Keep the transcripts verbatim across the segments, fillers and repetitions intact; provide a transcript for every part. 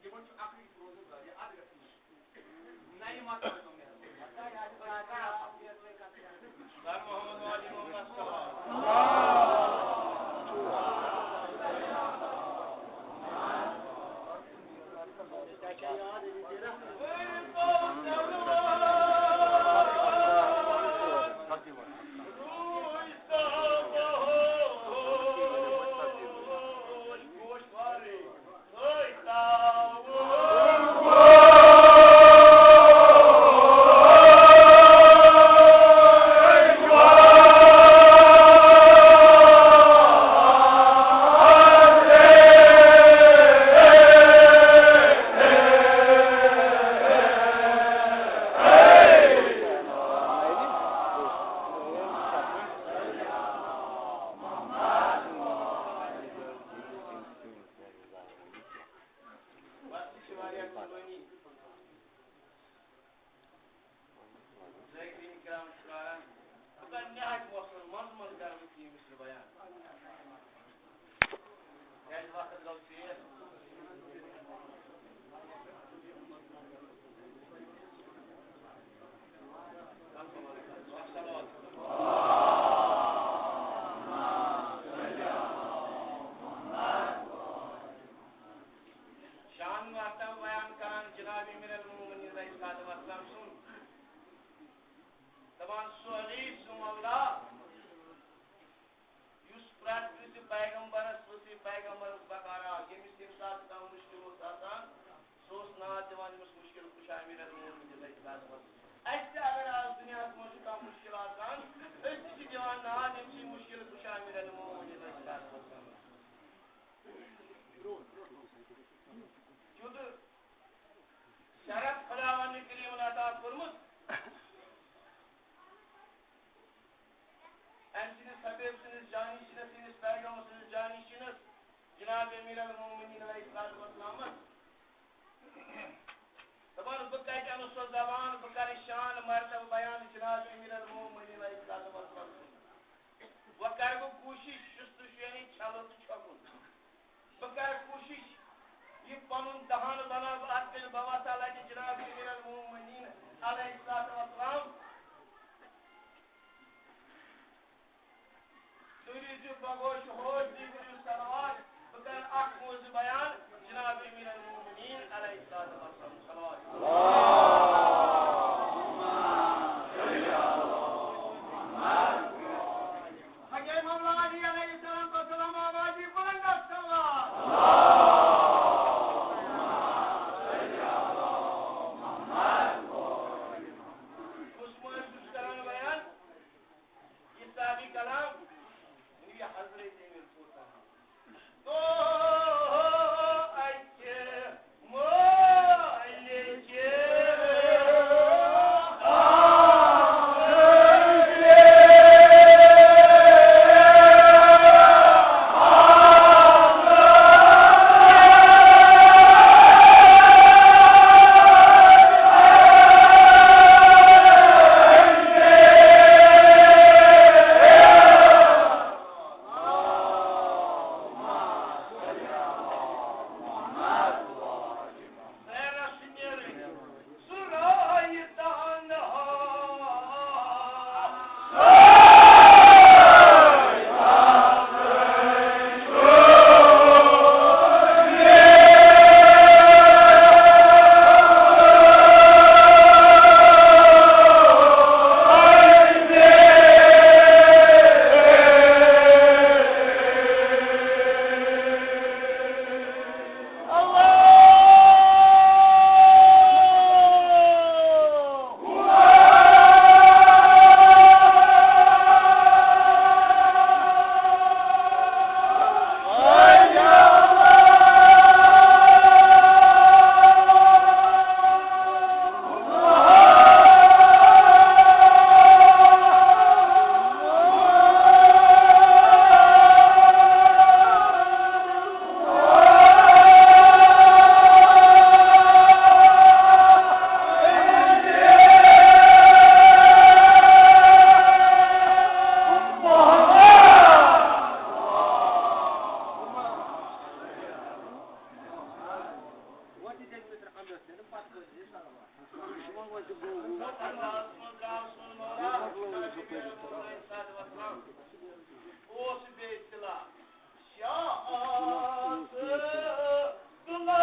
یِمن چھُ اکُے روزُن، یہِ اَتھ گژھِ نہٕ۔ نَیہِ مکانہٕ تِم نیرن۔ سر محمد ولی محمد السلام۔ ذاکرین کرام چھِ پران۔ بہٕ کَرٕ نہایت مۄخصر، منٛزٕ منٛزٕ کَرٕ بہٕ کینٛہہ مِصرٕ بیان۔ کیٛازِ وقت گوٚو ژیر۔ شان مرتبہ بیان کران جناب امیر المومنین علیہ الصلوۃ والسلام سُنٛد۔ دپان سُہ علی، سُہ مولا، یُس پرٛٮ۪تھ کٲنٛسہِ پیغمبرس، کٲنٛسہِ پیغمبرس بکار آو، ییٚمِس ییٚمہِ ساتہٕ کانٛہہ مُشکِل اوس آسان، سُہ اوس ناد دِوان أمِس مُشکِل کُشا امیر المومنین علیہ الصلوۃ والسلام۔ اَسہِ تہِ اگر آز دُنیاہس منٛز چھُ کانٛہہ مُشکِل آسان، أسۍ تہِ چھِ دِوان ناد أمۍ سٕے مُشکِل کُشا امیر المومنین علیہ الصلوۃ والسلام۔ تیُتھ شرف خداوند کریمن عطا کوٚرمُت۔ أمۍ سٕنٛدِس حبیب سٕنٛدِس جانی شیٖنس، سٕنٛدِس پیغمبر سٕنٛدِس جانی شیٖنس، جناب امیر المومنین علیہ الصلوۃ والسلامس۔ دپان، بہٕ کتہِ انہٕ سۄ زبان، بہٕ کرٕ شان مرتبہ بیان جناب امیر المومنین علیہ الصلوۃ والسلام۔ وۄنۍ کرٕ بہٕ کوٗشش، شُستہٕ شُوینٕے، چھلُن تہٕ چھۄکُن۔ بہٕ کرٕ کوٗشش، یہِ پنُن دہان بناو بہٕ اتھ پٮ۪ٹھ، بہٕ وسہٕ لٹہِ جناب امیر المومنین علیہ الصلوۃ والسلام۔ تُہۍ روٗزِو بگوش ہوش، تُہۍ کٔرِو صلوات۔ بہٕ کرٕ اکھ موضوع بیان، جناب امیر المومنین علیہ الصلوۃ والسلام۔ صلوات۔ حضرت مولانا علی علیہ الصلوۃ والسلام آواز بلند الصلوات۔ عثمان بن عفان۔ یہ صحابی کلام، یعنی یہ حضرت امیر کوتاہ۔ او اوس بیٚیہِ تِلا۔ شاہ تُلا۔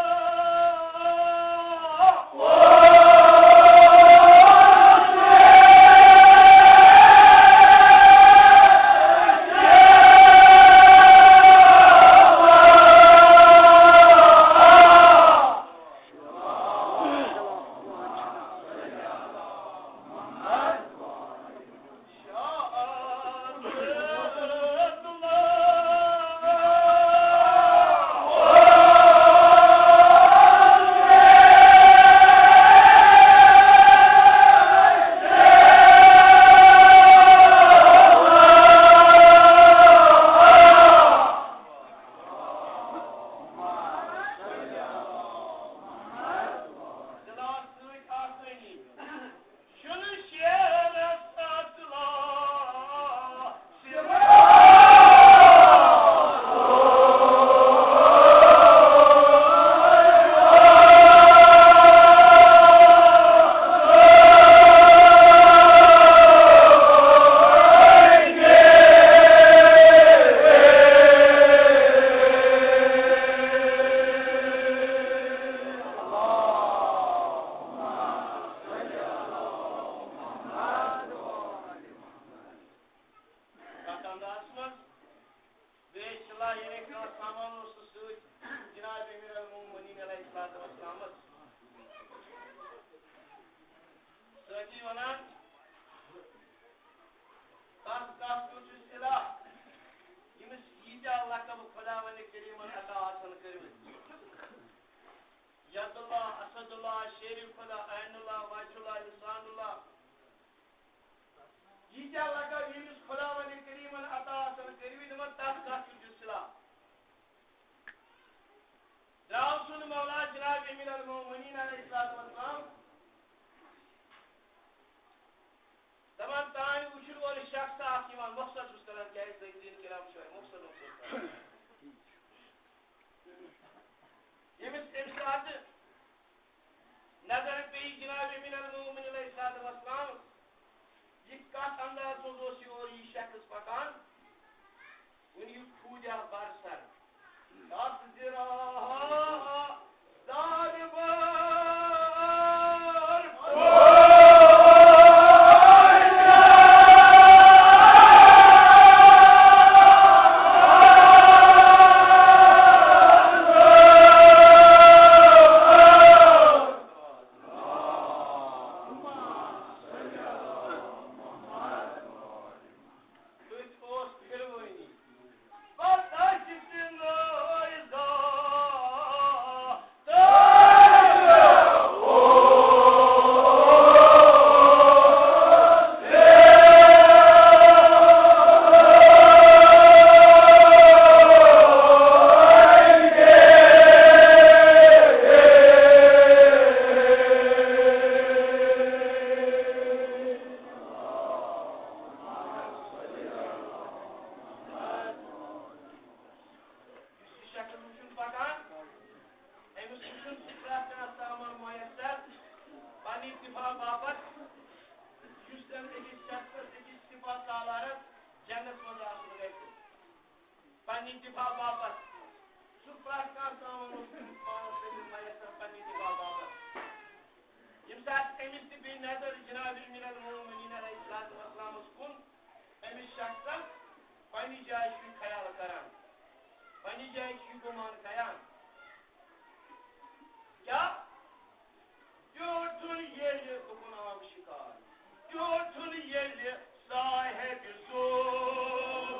کتھ اندازس منٛز بیٚیہِ صلاح، یعنی کانٛہہ سامان اوس نہٕ سۭتۍ جناب امیر المومنین علیہ الصلوۃ والسلامس۔ سۭتی ونان، تس کتھ کیُتھ چھُ صلاح، ییٚمِس ییٖتیٛاہ لقب خداوندِ کریمن عطا آسن کٔرمٕتۍ۔ ید اللہ، اسد اللہ، شیر خدا، عین اللہ، وجہ اللہ، لسان اللہ، ییٖتیٛاہ لقب ییٚمِس خداوندِ کریمن عطا آسن کٔرمٕتۍ، دپان تس کتھ کیُتھ چھُ صلاح۔ درٛاو سُنٛد مولا جناب امیر المومنین علیہ الصلوۃ والسلام۔ دپان، تانۍ وٕچھُن اورٕ شخص اکھ یِوان، مۄخصر چھُس کران، کیازِ زٲیدین کرام چھِ وۄنۍ مۄخصر مۄخصر کران۔ ییٚمِس اَمہِ ساتہٕ نظر پیٚیہِ جناب امیر المومنین علیہ الصلوۃ والسلام، یہِ کتھ انداز منٛز اوس یور یہِ شخص پکان، وُنہِ یہِ کھوٗدیا برسر۔ تس ذرا دار بار تٔتھۍ اوس پھِروٲنی۔ پتہٕ ٲسۍ تِم ٲسۍ داہ۔ یُس یہِ شخص وٕچھُن پکان، أمِس وٕچھُن چھُ پرٛٮ۪تھ کانٛہہ سامان میسر پننہِ دفاع باپتھ، یُس زن أکِس شخصس أکِس سپہ سالارس جنگس منٛز آسُن گژھِ۔ پننہِ دفاع باپتھ، سُہ پرٛٮ۪تھ کانٛہہ سامان اوس أمِس پانس سۭتۍ میسر پننہِ دفاع باپتھ۔ ییٚمہِ ساتہٕ أمِس تہِ پیٚیہِ نظر جناب امیر المومنین علیہ الصلوۃ والسلامس کُن، أمِس شخصس پننہِ جایہِ چھُ یہِ خیال کران، پننہِ جایہِ چھُ یہِ گُمان کران۔ کیٛاہ؟ ٹیوٚٹھُن ییٚلہِ، بہٕ کُن عام شِکار، ٹیوٚٹھُن ییٚلہِ صاحب صوب۔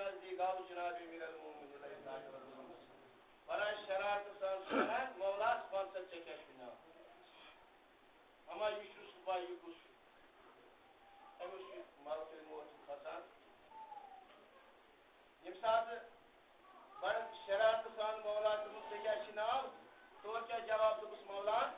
نزدیٖک آو جناب امیر المومنین علیہ الصلوۃ والسلام۔ ونان شرارتہٕ سان، ونان، "مولا، ژٕ وَن سا، ژےٚ کیٛاہ چھُے ناو؟ اما یہِ چھُس بہٕ، یہِ کُس چھُ؟" أمِس چھُ ملکُل موت کھسان۔ ییٚمہِ ساتہٕ بڑٕ شرارتہٕ سان مولا دوٚپُن، "ژےٚ کیٛاہ چھُے ناو؟" تورٕ کیٛاہ جواب دوٚپُس مولان؟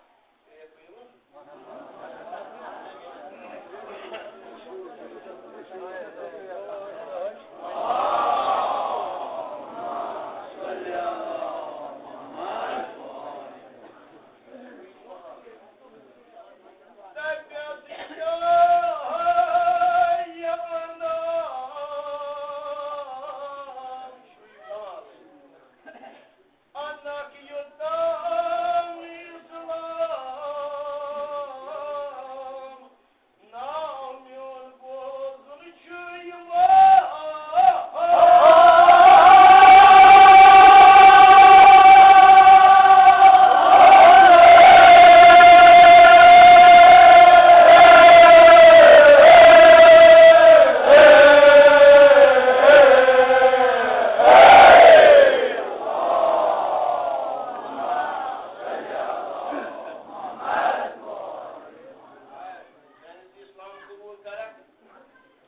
یعنی زِ اسلام قبول کرکھ،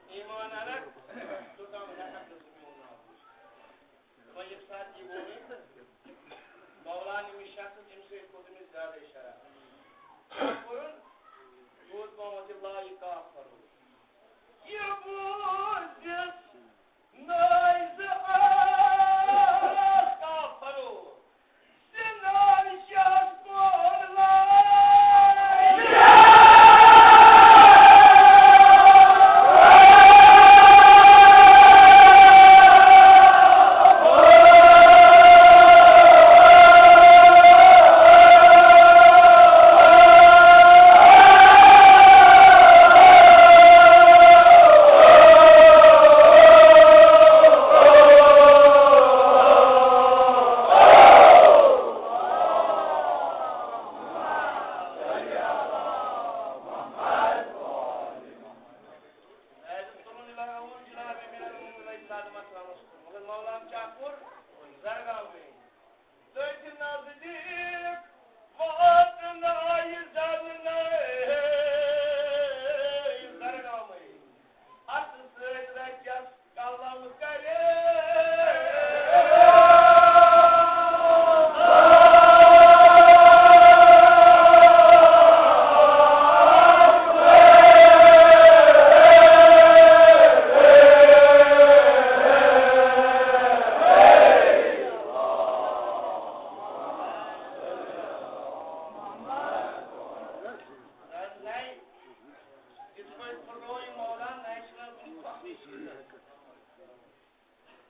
ایمان انکھ، توٚتام ہٮ۪ککھ نہٕ ژٕ میون ناو بوٗزِتھ۔ وۄنۍ ییٚمہِ ساتہٕ یہِ ووٚنُن، مولا نِمہِ شخص، تٔمۍ سۭتۍ کھوٚت أمِس زیادَے شرارت۔ کوٚرُن، روٗد محمد اللہ یہِ کاف پَرُن۔ یہِ بوٗزِتھ نٲے زٕ ٲس کاف پَرُن۔ مگر مولان کیٛاہ کوٚر؟ زرگاوٕے۔ تٔتھۍ نزدیٖک واتنٲیِتھ زرنٲے زرگاوٕے۔ اَتھٕ سۭتۍ رٔٹِتھ قلم کرے۔ یِتھ پٲٹھۍ پھُٹروو یہِ مولانا نیشنل کُنہِ کھۄکھنٕے چیٖزَس۔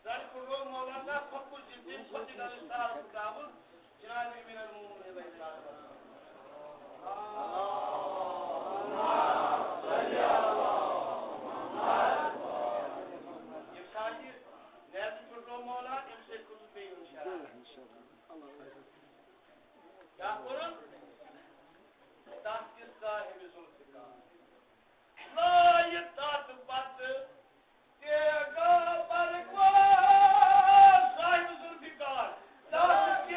زَن پھُٹروو مولانا کھۄکھُر زِ تٔمۍ کھۄتہٕ تہِ گژھِ سہل پھُٹراوُن جناب امیر المومنین علیہ الصلوۃ والسلام۔ ییٚمہِ ساتہٕ یہِ نیرٕ پھُٹروو مولانا، اَمہِ سۭتۍ کھوٚتُس بیٚیہِ ہیوٚن شرارت۔ کیٛاہ کوٚرُن؟ تَتھ تہِ صاحب ذوالفقار۔ لایہِ تَتھ پَتہٕ تیغا برگوا صاحب ذوالفقار۔ تَتھ تہِ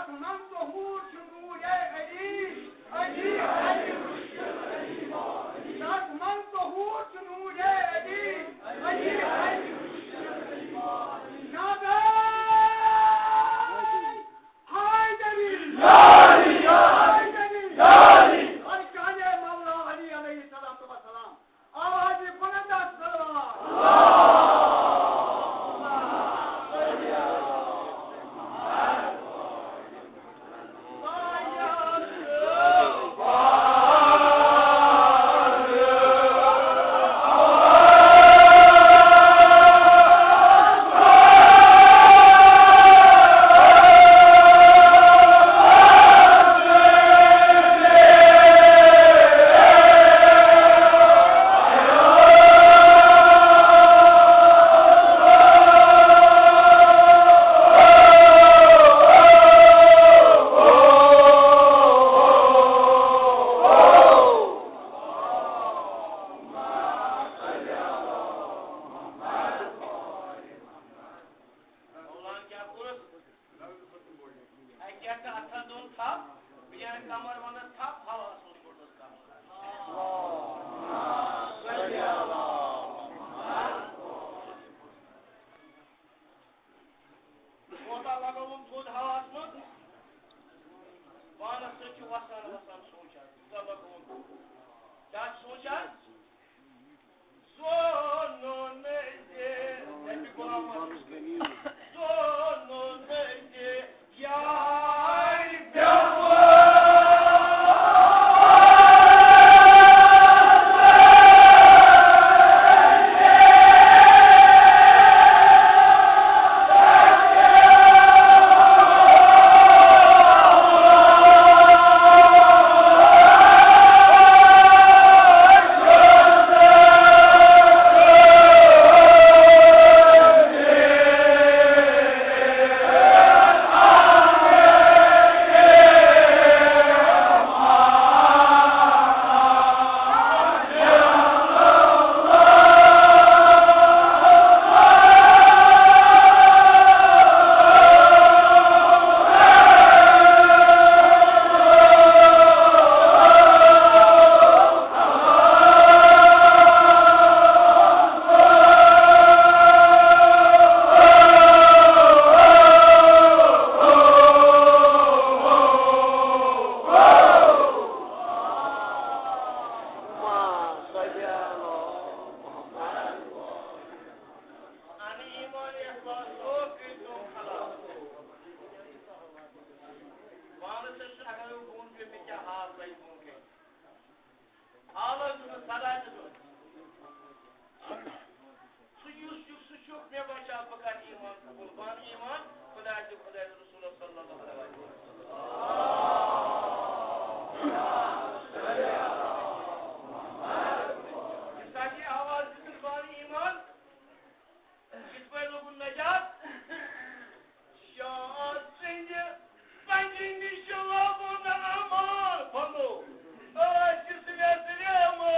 من ظہوٗر چھُ نوٗرِ علی، علی علی مُشکِل علی مولوی۔ سَتھ من ظہوٗر چھُ نوٗرِ علی، علی علی مُشکِل علی مولوی۔ نعرہ حیدری! حیدری! ارکانِ مولا علی علیہ الصلوۃ والسلام۔ آوازِ بلند صلوات۔ مولاہن کیٛاہ کوٚرُس؟ اَکہِ اَتھٕ اَتھَن دۄن تھپھ، بیٚیہِ کمر وَنَس تھپھ، ہَوہَس منٛز کوٚڑنَس کمر۔ کوتاہ لگووُن تھوٚد ہَوہَس منٛز؟ پانَس سۭتۍ چھُ وَسان وَسان سونٛچان، کوٗتاہ لگووُن تھوٚد۔ کیٛاہ چھُ سونٛچان؟ زونُن زِ، نبی غلام حسن، زونُن زِ، یار پیوٚو۔ پانس سۭتۍ چھُ اگر بہٕ ووٚن کہِ مےٚ کیٛاہ حال تۄہہِ برونٛٹھ کنہِ۔ حالن دیُت نہٕ سزا تہِ دیُت۔ سُہ یُس چھُ، سُہ چھُ مےٚ بچاو، بہٕ کرٕ ایمان قبول، بہٕ انہٕ ایمان خدایہِ تہٕ خدایہِ تہٕ رسولس صلی اللہ علیہ وسلم۔ ییٚمہِ ساتہٕ یہِ آواز دِژٕن، بہٕ انہٕ ایمان، یِتھ پٲٹھۍ لوٚگُن نجات، شاہ سٕنٛدِ پنجہِ نِش لوٚبُن امان پھۄلو، ٲسِس ویتریمٕژ۔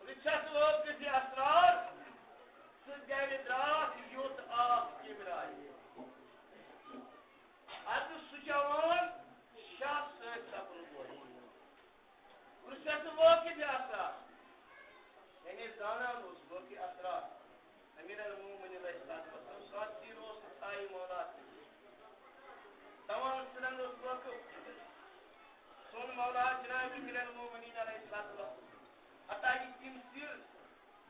رٕژھس وٲتِتھ یہِ اسرار، سُہ گرِ درٛاس یوٚت آس کیمہِ راے۔ اَدٕ سُہ جوان شاہ سۭتۍ سپُد گوش۔ رٕژھس وٲتِتھ یہِ اسرار، یعنی زانان اوس وٲقعی اسرار۔ امیر المومنین علیہ الصلوۃ والسلام، ساتھ تہِ اوس نہٕ تھایہِ مولا تہِ۔ تمام سرن اوس وٲقف۔ سون مولا جناب امیر المومنین علیہ الصلوۃ والسلام۔ حتیٰ کہ تِم سِر،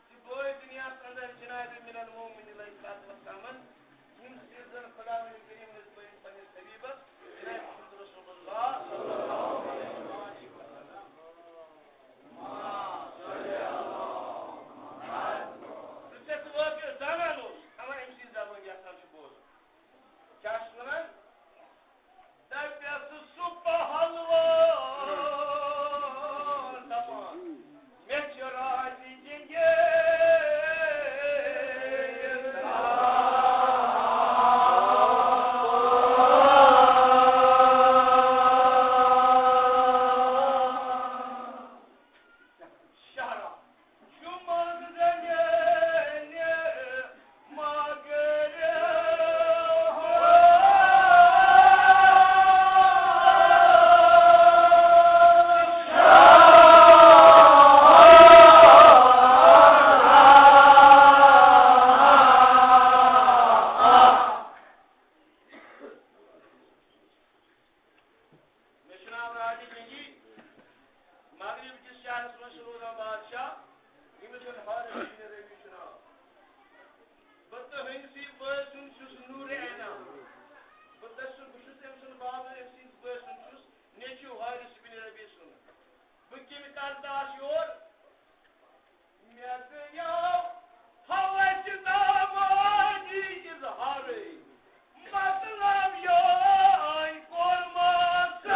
یہِ بٲے دُنیاہَس اندر جناب امیر المومنین علیہ الصلوۃ والسلام، یِم سِر زن خداوند کریم ٲسۍ بٲوِتھ پننِس حبیبس، جناب محمد رسول اللہ صلی اللہ علیہ وسلم۔ یُس یَتھ وٲقعس زانان اوس، اما أمۍ سٕنٛز زبٲنۍ یَژھان چھُ بوزُن۔ کیٛاہ چھُس وَنان؟ دَپٮ۪س سُہ پہلوان دَپان، مےٚ چھِ رازِ جنگے برداشت یور۔ مےٚ گٔیو ہوس دامادی اظہارٕے۔ مطلب یوہے کوٚرمس۔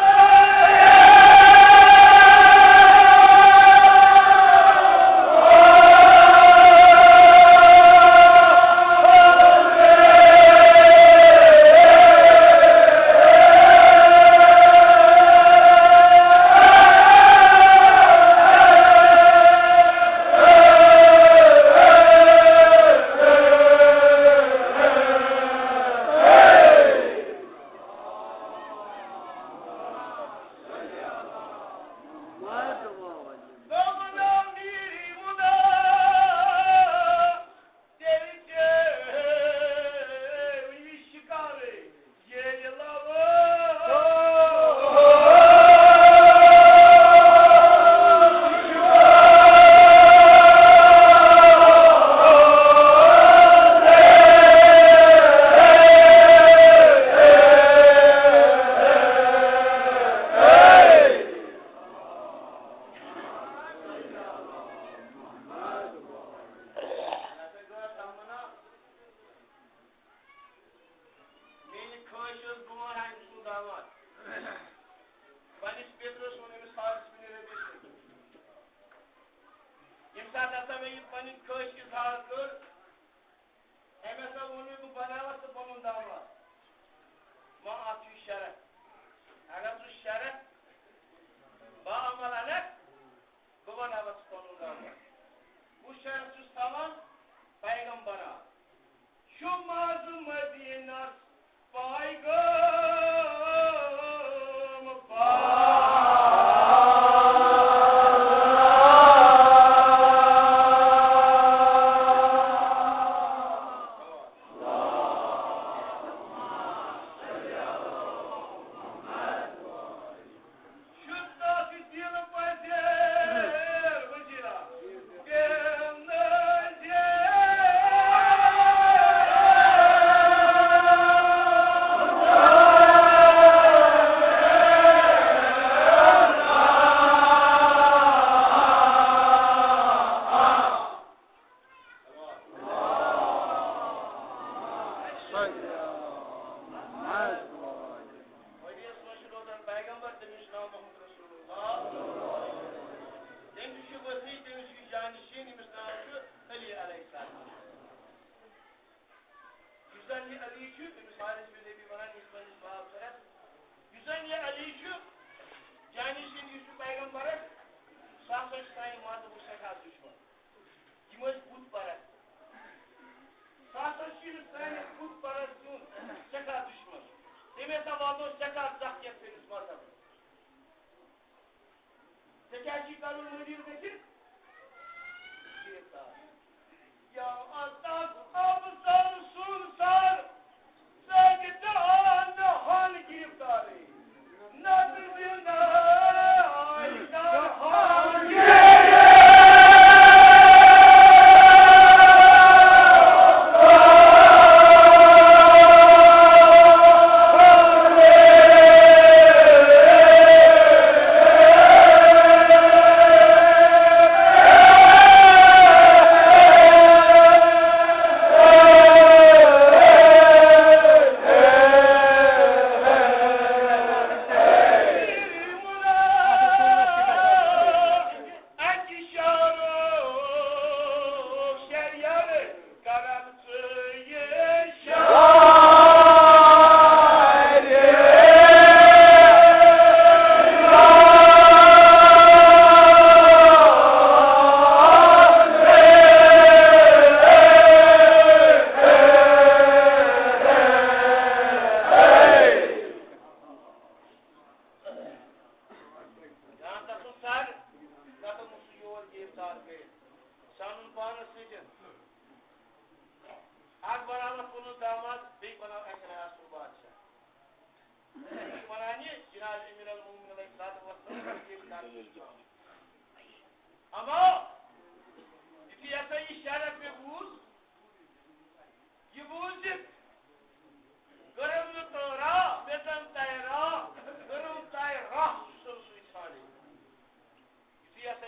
میٛانہِ خٲہِش ٲس، بہٕ وَنہٕ ہا أمۍ سُنٛد داماد۔ پنٛنِس پیٚترَس ووٚن أمِس حارث بن ربیعہ سۭتۍ۔ ییٚمہِ ساتہٕ ہسا مےٚ یہِ پنٕنۍ خٲہِش اظہار کٔر، أمۍ ہسا ووٚن مےٚ، بہٕ بناوَتھ ژٕ پنُن داماد۔ وۄنۍ اَتھ چھُ شرط۔ اگر ژٕ شرط باعمل اَنَکھ، بہٕ بناوَتھ ژٕ پنُن داماد۔ بہٕ شرط چھُس تھاوان پیغمبرا۔ چھُ منٛزٕ مدینس پیغام پاک۔ ؤریَس منٛز چھُ روزان پیغمبر، تٔمِس چھُ ناو محمد رسول اللہ۔ تٔمِس چھُ ؤتھٕے، تٔمِس چھُ جانشیٖن، ییٚمِس ناو چھُ علی علیہ السلام۔ یُس زَن یہِ علی چھُ، أمِس حارث بن ربیعہ وَنان، یُس زَن یہِ باب چھُ اَتھ، یُس زَن یہِ علی چھُ، جانشیٖن یُس چھُ پیغمبرَس، سُہ ہسا چھُ سانہِ مذہبُک سٮ۪ٹھاہ دُشمن۔ یِم ٲسۍ بُت پرست۔ سُہ ہسا چھُ ییٚمِس سانہِ بُت پرست سُنٛد سٮ۪ٹھاہ دُشمن۔ تٔمۍ ہسا واتنوو سٮ۪ٹھاہ زخ یَتھ سٲنِس مذہبس۔ ژےٚ کیٛاہ چھُے کرُن مٔنٛدِر گٔژھِتھ؟ گِرفتار۔ یا اللہ، افسر سُنٛد سر۔ جان تسُنٛد سر، نتہٕ اوس سُہ یور گِرفتار کٔرِتھ۔ سُہ اَنُن پانَس سۭتۍ۔ اَکھ بناوَتھ پَنُن داماد، بیٚیہِ بناو اَسہِ رِیاستُک بادشاہ۔ یہِ چھُ وَنان یہِ، جناب امیر المومنین علیہ الصلوۃ والسلام گِرفتار کٔرِتھ۔ اما یُتھُے ہسا یہِ شرط مےٚ بوٗز، یہِ بوٗزِتھ کٔرٕم نہٕ تہٕ راہ، مےٚ زَن تَے راہ، کٔرٕم تَے راہ سُہ سُے ژھانٛڈٕنۍ۔ یُتھُے ہسا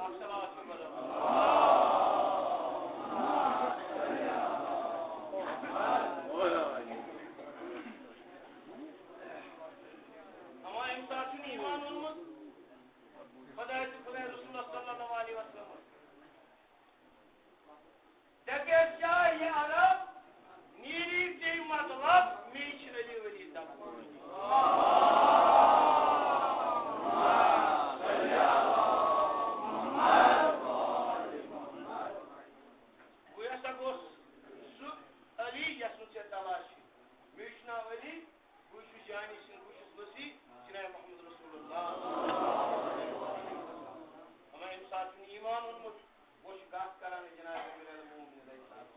اکھ صلوات چھُ پَرُن۔ اما اَمہِ ساتہٕ چھُنہٕ ایمان اوٚنمُت خۄداے تہٕ خۄداے رسولس صلی اللہ علیہ وسلمس۔ دَپٮ۪س، یا یہِ عرب، نیٖری ژےٚ مطلب، مے چھِ علی ولی دَپان۔ بہٕ ہسا گوٚژھ سُہ علی یَس نہٕ ژےٚ تلاش چھُے۔ مےٚ چھُ ناو علی، بہٕ چھُس جانی سُنٛد، بہٕ چھُس وصی جناب محمد رسول اللہ۔ اما اَمہِ ساتہٕ چھُنہٕ ایمان اوٚنمُت، وۄنۍ چھُ کتھ کران جناب امیر المومنین علیہ السلام۔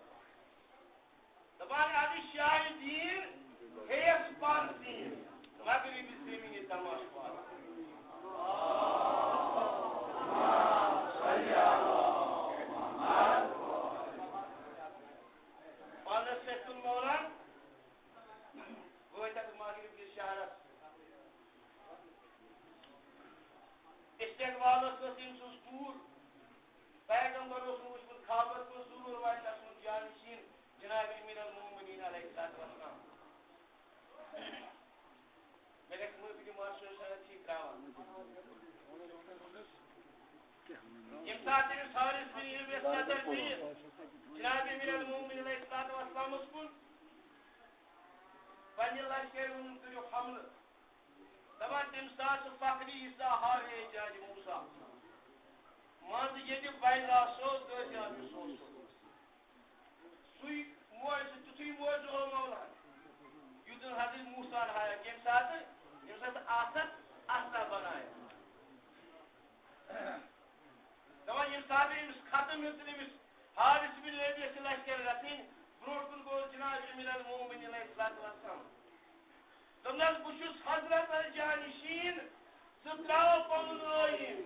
دپان، اَدٕ شاہہِ دیٖن ہیٚیَس پَن زیٖن، مغربی زمینہِ تماشہٕ وال۔ پانس سۭتۍ تُل مولانا، وٲتۍ اَتھ مغرب کِس شہرس۔ استقبالس ٲس أمۍ سٕنٛز ٹوٗر۔ پیغمبر اوس نہٕ وٕچھمُت، خابس منٛز ضروٗر واتہِ اَسُن جانشیٖن جناب امیر المومنین علیہ الصلوۃ والسلام۔ مےٚ گژھِ معٲفی دِنۍ، ماسٹر صٲب چھِ یہِ ترٛاوان۔ ییٚمہِ ساتہٕ تٔمِس حارث بن ربیعس نظر پیٚیہِ جناب امیر المومنین علیہ الصلوۃ والسلامس کُن، پننہِ لشکرِ ووٚنُن، کٔرِو حملہٕ۔ دپان، تمہِ ساتہٕ سُہ فخری حصہ ہا اعجاز موسیٰ۔ منٛزٕ ییٚتہِ بیضا سوز تہٕ جامع سوز۔ سُے معجزٕ، تیُتھُے معجزٕ ہو مولانا، یُتھ نہٕ حضرت موسیٰ ہن ہایا۔ کمہِ ساتہٕ؟ ییٚمہِ ساتہٕ آسن اصلہ بنایا۔ دپان، ییٚمہِ ساتہٕ أمِس ختم ہیوٚت أمِس حارث بن ربیعہ سٕنٛدِ لشکر رژھٕنۍ، برونٛٹھ کُن گوٚو جناب امیر المومنین علیہ الصلوۃ والسلام۔ دوٚپنس، بہٕ چھُس حضرت الجانشین، ژٕ ترٛاو پنُن ٲییٖن،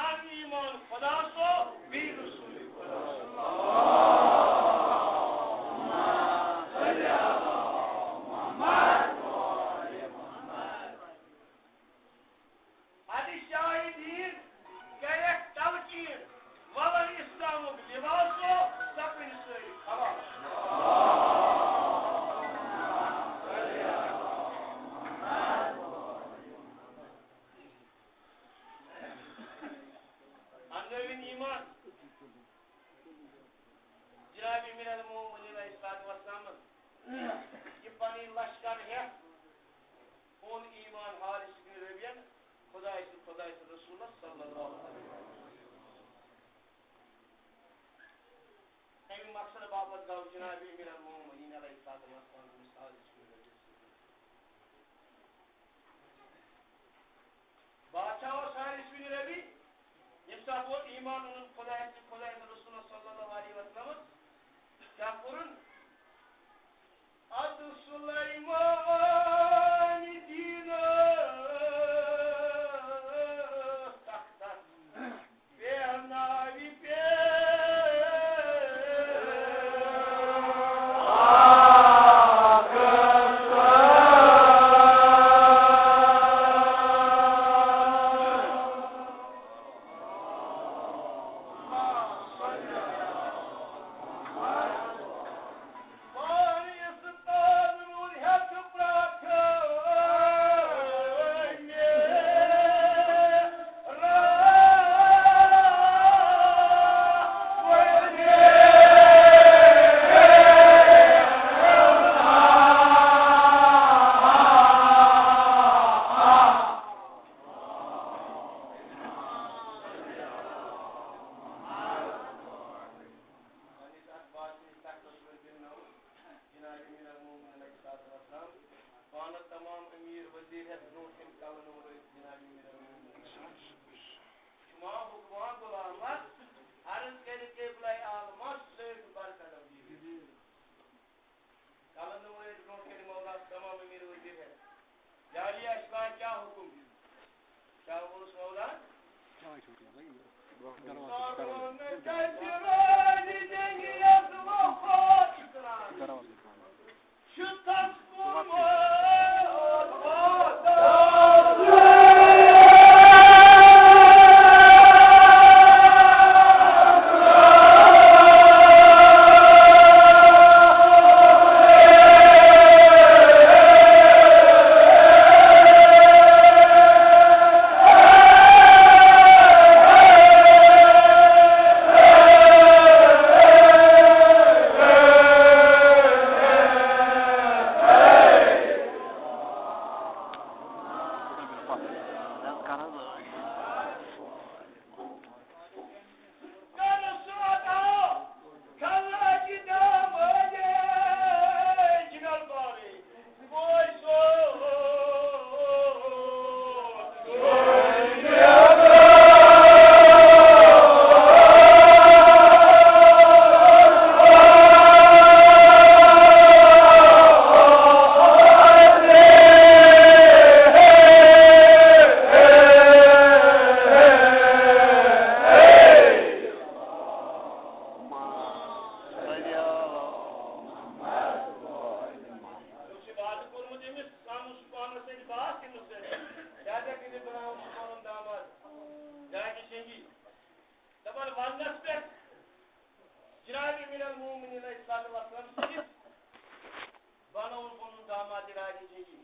اَن ایمان خۄدا سو، بیٚیہِ رسول خۄدا سو۔ اَدٕ شاہدیٖن کَرٮ۪کھ تلقیٖن، وَلَن اِسلامُک لِباسو، سَپٕنۍ سٲری خلاص۔ اَننٲوِن ایمان۔ جناب امیر المومنین علیہ الصلوۃ والسلام، یہِ پنٕنۍ لشکر ہٮ۪تھ اوٚن ایمان حارث بن ربیعن خدایہِ تہٕ خدایہِ سٕنٛدِ رسولس صلی اللہ علیہ وسلم۔ تَمہِ مقصد باپتھ گوٚو جناب امیر المومنین علیہ الصلوۃ والسلام أمِس حارث بن ربیعس سۭتۍ۔ بادشاہ اوس حارث بن ربیع، ییٚمہِ ساتہٕ وۄنۍ ایمان اوٚنُن خۄدایَس تہٕ خۄدایَس رسولَس صلی اللہ علیہ وسلمَس، کیٛاہ کوٚرُن؟ اَدٕ سُلیمان دیٖنَس تختَس بیہناوِ پے۔ پننِس اَتھ بادشاہی تختس پٮ۪ٹھ بیٚہناوُن جناب امیر المومنین علیہ الصلوۃ والسلام، پانہٕ تمام امیر وزیر ہٮ۪تھ برونٛٹھ کَنہِ کلہٕ نوٚو رٲوِتھ جناب امیر المومنین۔ شما حکمان غلامس عرض کٔرِتھ قبلہ عالمس سۭتۍ برقدم دِیِو۔ کلن دۄہن ٲسۍ برونٛٹھ کنہِ مولا تمام امیر وزیر ہٮ۪تھ۔ جعلی اشباح کیا حکم چھُ؟ کیا اوس مولا؟ دروازٕ، دروازٕ۔ دروازٕ۔ چھُ تس کوٚرمُت۔ کَرَس عطا کھلہٕ اَکہِ دامادِ جگر بارے۔ مےٚ اوس یہِ وعدٕ کوٚرمُت أمِس، اسلام اوس پانَس سۭتۍ باس أمِس سۭتۍ۔ لہذا کٔرِتھ بناوُن چھُ پَنُن داماد۔ جاگہِ شنگی۔ دَپان وننَس پٮ۪ٹھ جناب امیر المومنین علیہ الصلوۃ والسلام سٕنٛدِس بنووُن پَنُن داماد جاگہِ شنگی۔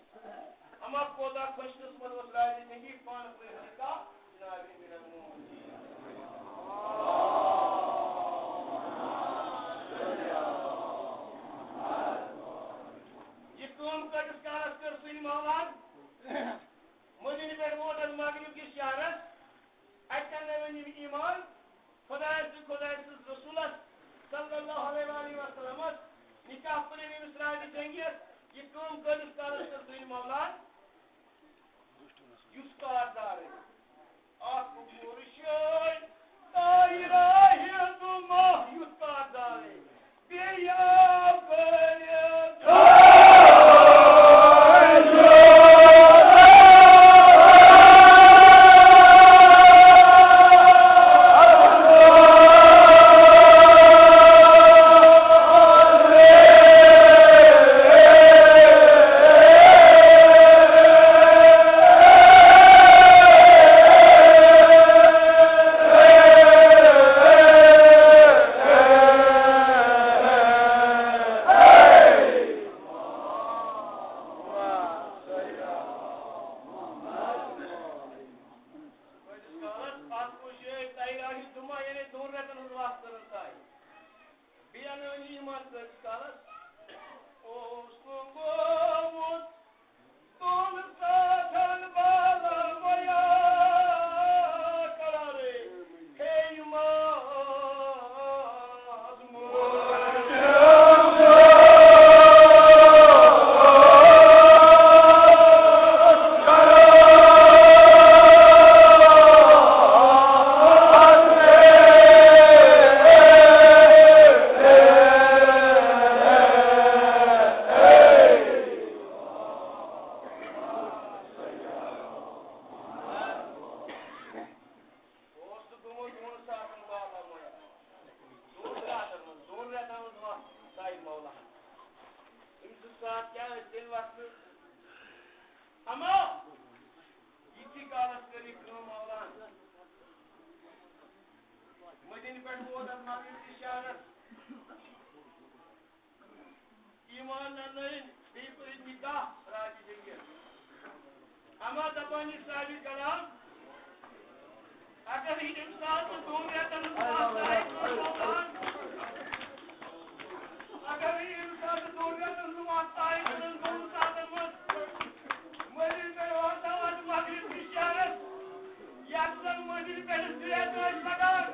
اما کوتاہ خوش قسمت اوس جاگہِ شنگی، پانہٕ پٔرِتھ نکاح جناب امیر المومنین۔ یہِ کٲم کۭتِس کالس کٔر سٲنۍ مولان؟ مدینہٕ پٮ۪ٹھ ووت اَتھ مغرب کِس شہرس۔ اَتہِ اَننٲوِن یِم ایمان خۄدایَس تہٕ خۄدایہِ سٕنٛز رسوٗلس صلی اللہ علیہ وآلہ وسلمس۔ نکاح پٔرِن أمِس راجہِ جنگیس۔ یہِ کٲم کۭتِس کالس کٔر سٲنۍ مولان؟ یُس کاردار اکھ پُرشے تایہِ راہہِ دُماہ یُس کاردار بیٚیہِ آو کٔرِتھ۔ کۭتِس کالس؟ اَتھ گوٚو شٲید تیار، یہِ جمعہ یعنی دۄن رٮ۪تن ہُنٛد وقت کٔرٕن طے۔ بیٚیہِ اَنو یہِ ایمان کۭتِس کالس؟ اوس نہٕ گوٚمُت دۄن ساعتن بالا میا قرارے۔ اوس سُہ گوٚمُت دۄن ساعتن بالا مۄیا۔ دۄن رٮ۪تن منٛز، دۄن رٮ۪تن منٛز وَتھ ساے مولاہن۔ أمۍ سٕنٛز ساتھ کیٛاہ ٲسۍ تیٚلہِ وَتھنہٕ؟ اما یِتھی کالس کٔر یہِ کٲم مولاہن۔ مدینہٕ پٮ۪ٹھ ووت اَتھ مغرب کِس شہرس۔ ایمان اننٲوِن، بیٚیہِ پٔرِتھ نکاح راجہِ جنگیس۔ اما دپان یہِ صاحبِ کلام، اگر یہِ اِنسان تہٕ دۄن رٮ۪تن ہٕنٛز وَتھ آسہِ، اگر یہِ اِنسان تہٕ دۄن رٮ۪تن ہٕنٛز وَتھ آسہِ، دۄن ساعتن منٛز مٔنٛزِل پٮ۪ٹھ واتناوان مغرب کِس شہرس، یتھ زن مٔنٛزِل پٮ۪ٹھ ترٛےٚ دۄہ ٲسۍ لگان۔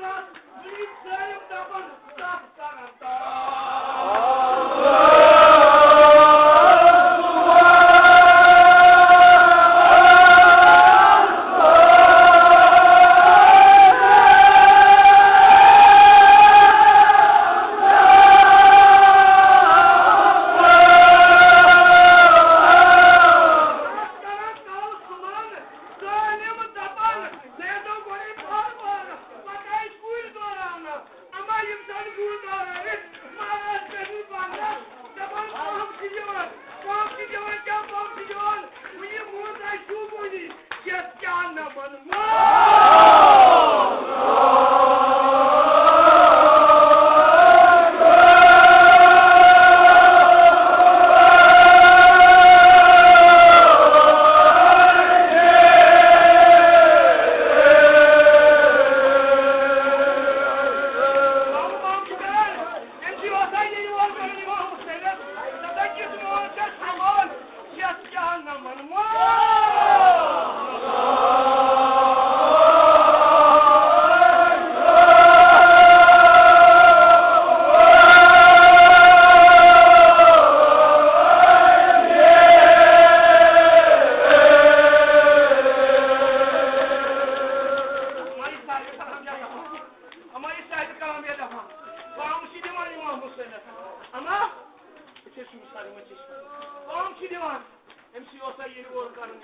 وٕنی ظٲلِم دَپان، تَتھ کَرَن تاو۔ ظٲلِم دَپان، زیدو گۄڈَے پار پار، پَتہٕ آسہِ گُرۍ دوران۔ اما یِم زَن گُرۍ دورٲوِتھ، مہراز کٔرِو بنٛدَس، دَپان، پونٛسہٕ چھِ دِوان، پونٛسہٕ چھِ دِوان، کیٛاہ پونٛسہٕ چھِ دِوان؟ وٕنہِ موٗد اَسہِ شوٗبوٕنی، یَتھ کیٛاہ نہ وَنہٕ۔ أمۍ سٕے اوس اَتہِ یہِ یور کران، یِوان اوس تیٚلہِ۔ دَپان، کِس میون چھا سامان؟ یَتھ کیٛاہ نہ وَنہٕ۔ اما یہِ صاحب کلام ییٚلہِ دَپان، پونٛسہٕ چھِ دِوان اِمام حُسینَس۔ اما، أسۍ ٲسۍ یِم سارے وۄنۍ چیٚچھ۔ پونٛسہٕ چھِ دِوان، أمۍ سٕے اوس سا یہِ اورٕ کَرُن۔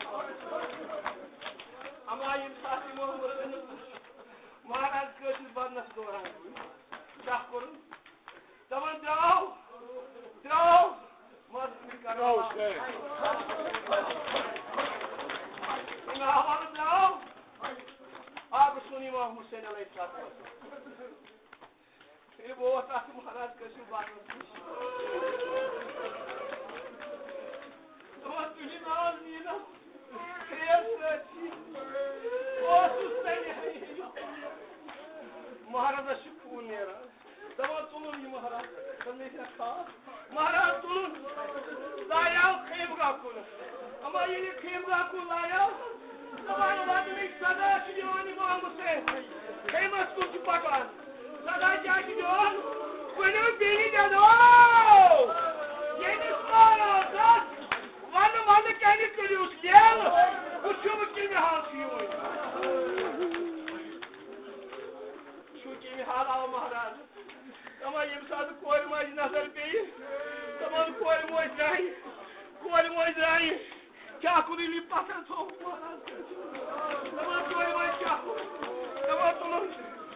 اما ییٚمہِ ساتہٕ اِمام حُسینَس وُچھ، مہراز کٲشِر بدنَس دوران کیٛاہ کوٚرُن؟ دَپان، درٛاو، درٛاو، مَس مےٚ کَرو درٛاو، مَس۔ شے۔ درٛاو، درٛاو۔ آ، بہٕ چھُس اِمام حُسین علیہ السلام۔ ییٚلہِ بہٕ ووت اَتھ مہراز کٲشِر بادَس نِش۔ دوٚپمَس، تُلِو ناز میٖنَس، ترٛیش سۭتۍ۔ بہٕ اوسُس تَمہِ آیہِ۔ مہرازَس چھُ خوٗن نیران۔ دَپان، تُلُن یہِ مہراز، دوٚپمَس، یہِ چھا خاص؟ مہراز تُلُن، لایاو خیمگاہ کُن۔ اما ییٚلہِ خیمگاہ کُن لایاو، دَپان، وَدنٕکۍ صدا چھِ یِوان اِمام حُسین۔ خیمَس کُن چھُ پَکان۔ صدا کیٛاہ چھِ دِوان؟ ؤنِو بیٚیہِ دِنو۔ ییٚمِس مہرازَس وَنہٕ وَنہٕ کَنہِ کٔرِوس لیلہٕ، وٕچھِو وۄنۍ کَمہِ حال چھُ یِوان۔ وٕچھِو کَمہِ حال آو مہراز۔ اما ییٚمہِ ساتہٕ کورِ ماجہِ نظر پیٚیہِ، دَپان، کورِ موج درٛایہِ، کورِ موج درٛایہِ، کیٛاہ کوٚرُن یہِ پَتھر تھوٚوُکھ مہراز؟ دَپان، کورِ موج کیٛاہ کوٚر؟ دَپان، تُلُن،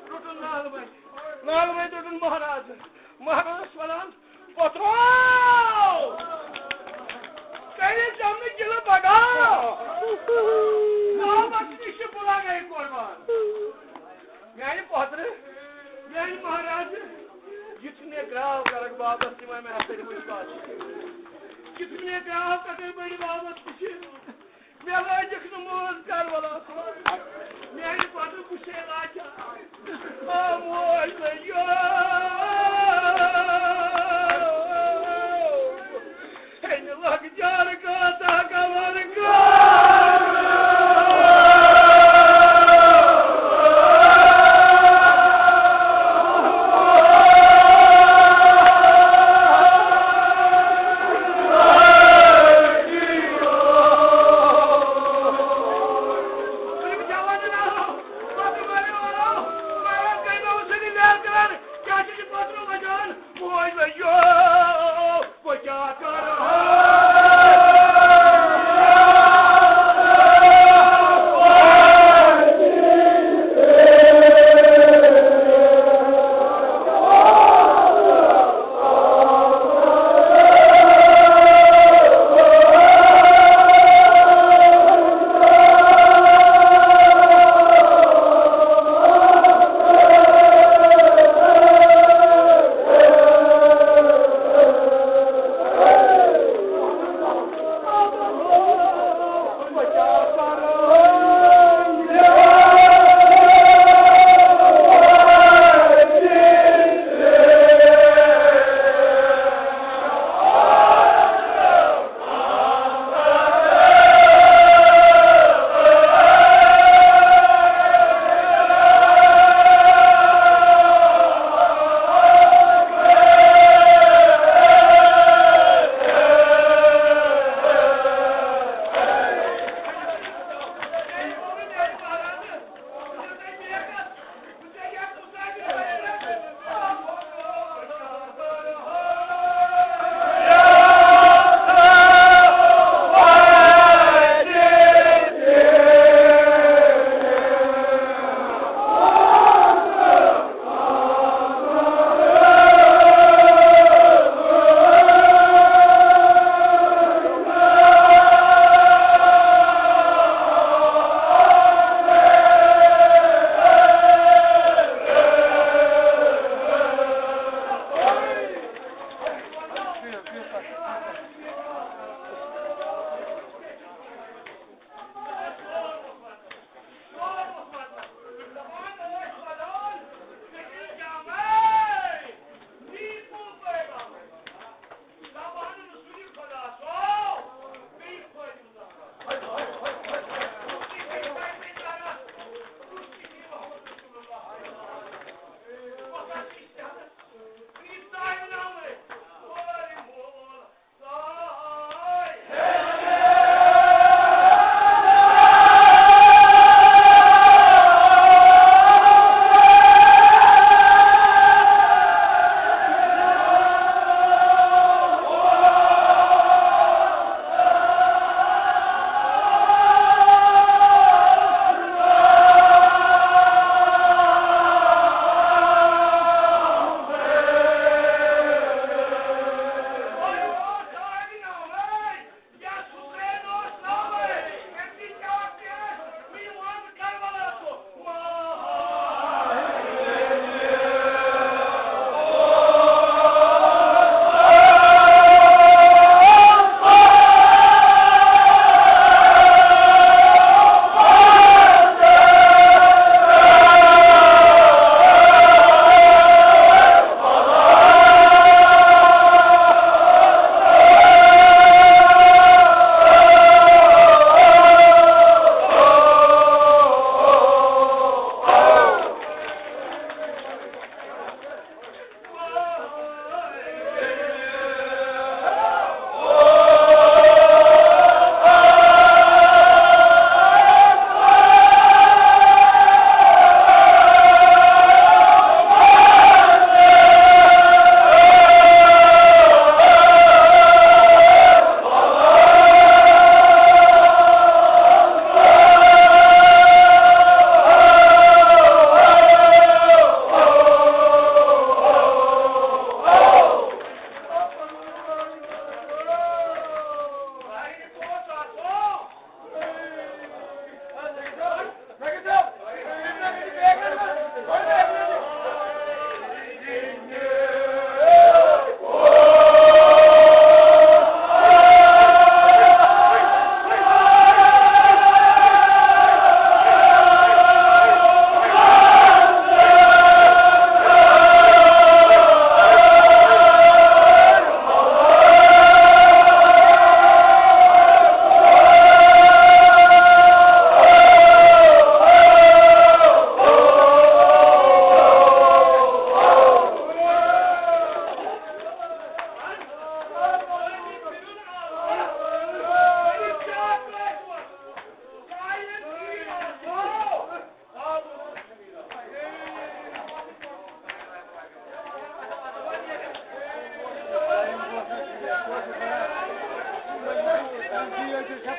روٚٹُن نالہٕ بَنہِ۔ نالہٕ بَنہِ روٚٹُن مہراز۔ مہراز وَنان، پوٚتھرو! کَنہِ چَمنہٕ گِلہٕ بَڑاو۔ ناوَس نِش چھِ بُلاگَے قۄربان۔ میانہِ پۄترٕ، میانہِ مہرازٕ، یُتھ مےٚ گراو کرکھ بابس تِمے مےٚ ہسا دِمٕے پتھ۔ یُتھ مےٚ گراو کرکھ بٔڑِ بابس تہِ چھِ، مےٚ لٲجِکھ نہٕ مٲنٛز کربلا۔ میانہِ پۄترٕ بہٕ چھُسے لاچار۔ آ موج لٔجِو۔ ہے، مےٚ لۄکچار کَتھ کَمَن کَتھ۔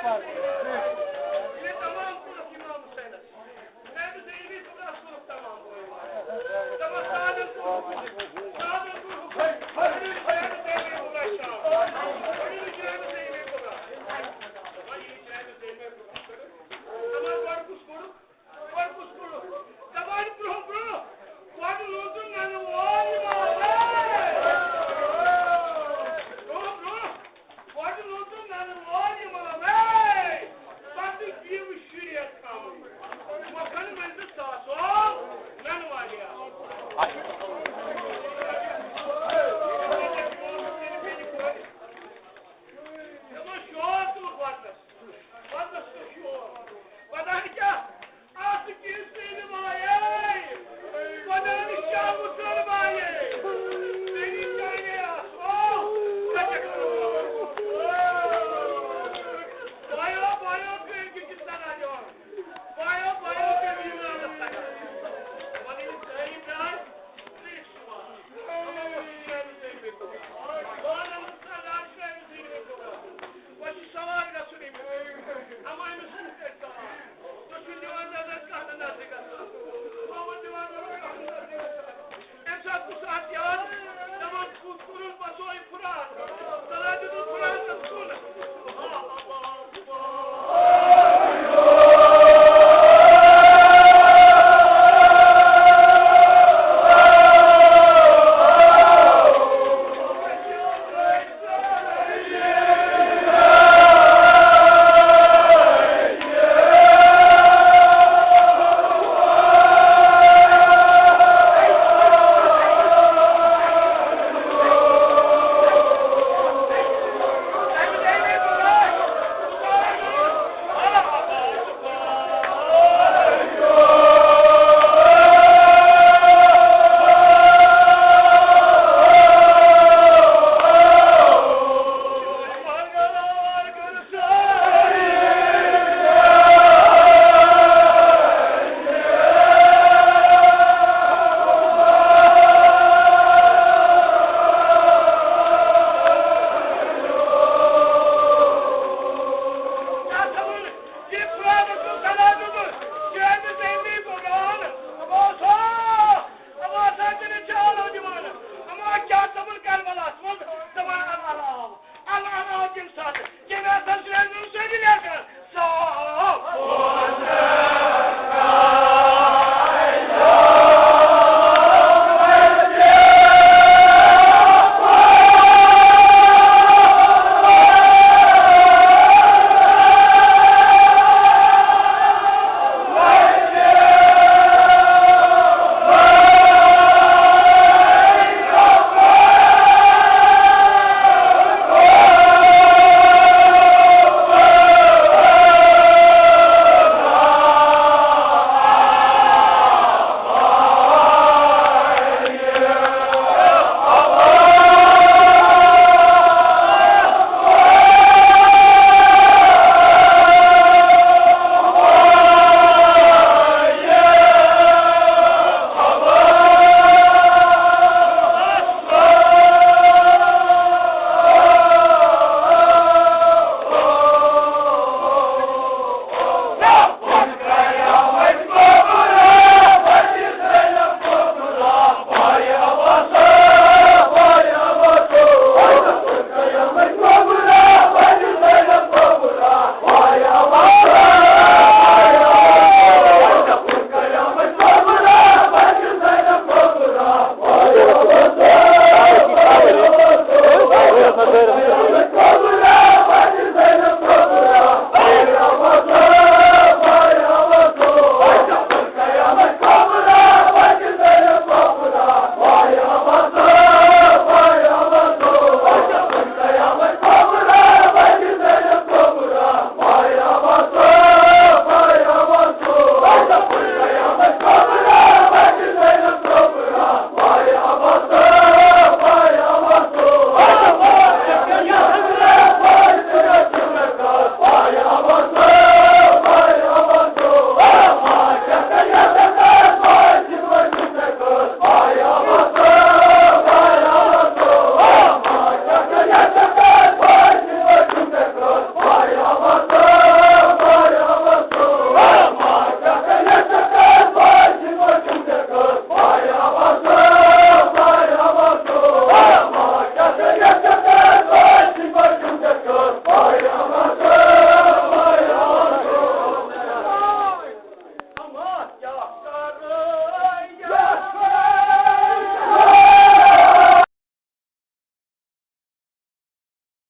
یہِ تمام کوٚرُکھ امام حسینس۔ جناب زینبِ کبریٰ کوٚرُکھ تمام۔ دپان سادن کوٚرُکھ، سادن کوٚرُکھ۔ جناب زینبِ کبریٰ شام۔ جناب زینبِ کبریٰ۔ دپان یہِ جناب زینبِ کبریٰ کٔرٕکھ۔ دپان گۄڈٕ کُس کوٚرُکھ؟ گۄڈٕ کُس کوٚرُکھ؟ دپان برونٛہہ برونٛہہ گۄڈٕ لوٚگُن ننہٕ وول امام۔ برونٛہہ برونٛہہ گۄڈٕ لوٚگُن ننہٕ وول امام۔ پتہٕ دِیِو شریعت تھاوُن۔ مۄکھن منٛز ساسو ننہٕ والیا۔